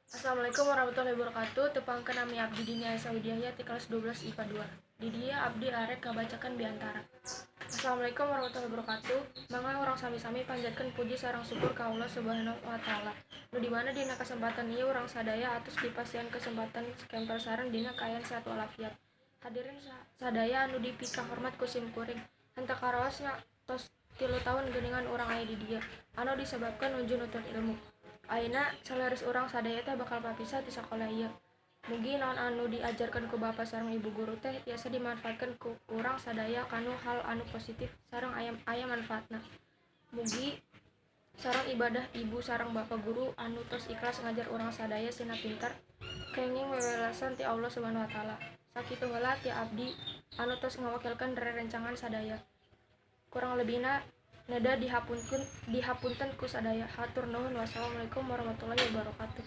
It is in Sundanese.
Assalamualaikum warahmatullahi wabarakatuh. Tepangkeun, nami abdi Dini Aisyah Widyahya ti kelas 12 IPA 2. Di dieu abdi arek ngabacakeun biantara. Assalamualaikum warahmatullahi wabarakatuh. Mangga urang sami-sami panjatkeun puji sareng syukur ka Allah Subhanahu wa Taala. Nu di mana dina kesempatan ieu urang sadaya atos dipasihan kesempatan kempel sareng dina kaayaan sehat walafiat. Hadirin sadaya anu dipikahormat ku sim kuring. Henteu karaos nya, tos 3 taun geuningan urang aya di dieu anu disebabkeun nuju nuntut ilmu. Ayeuna saleres urang sadaya teh bakal papisah ti sakola ieu. Mugi naon anu diajarkeun ku bapa sareng ibu guru teh tiasa dimanfaatkeun ku urang sadaya kanu hal anu positif sareng aya manfaatna. Mugi sareng ibadah ibu sareng bapa guru anu tos ikhlas ngajar urang sadaya sina pinter kenging wewelasan ti Allah Subhanahu wa Taala. Sakitu heula ti abdi anu tos ngawakilkeun rerencangan sadaya. Kurang lebihna neda dihapunten ku sadaya. Hatur nuhun, wassalamualaikum warahmatullahi wabarakatuh.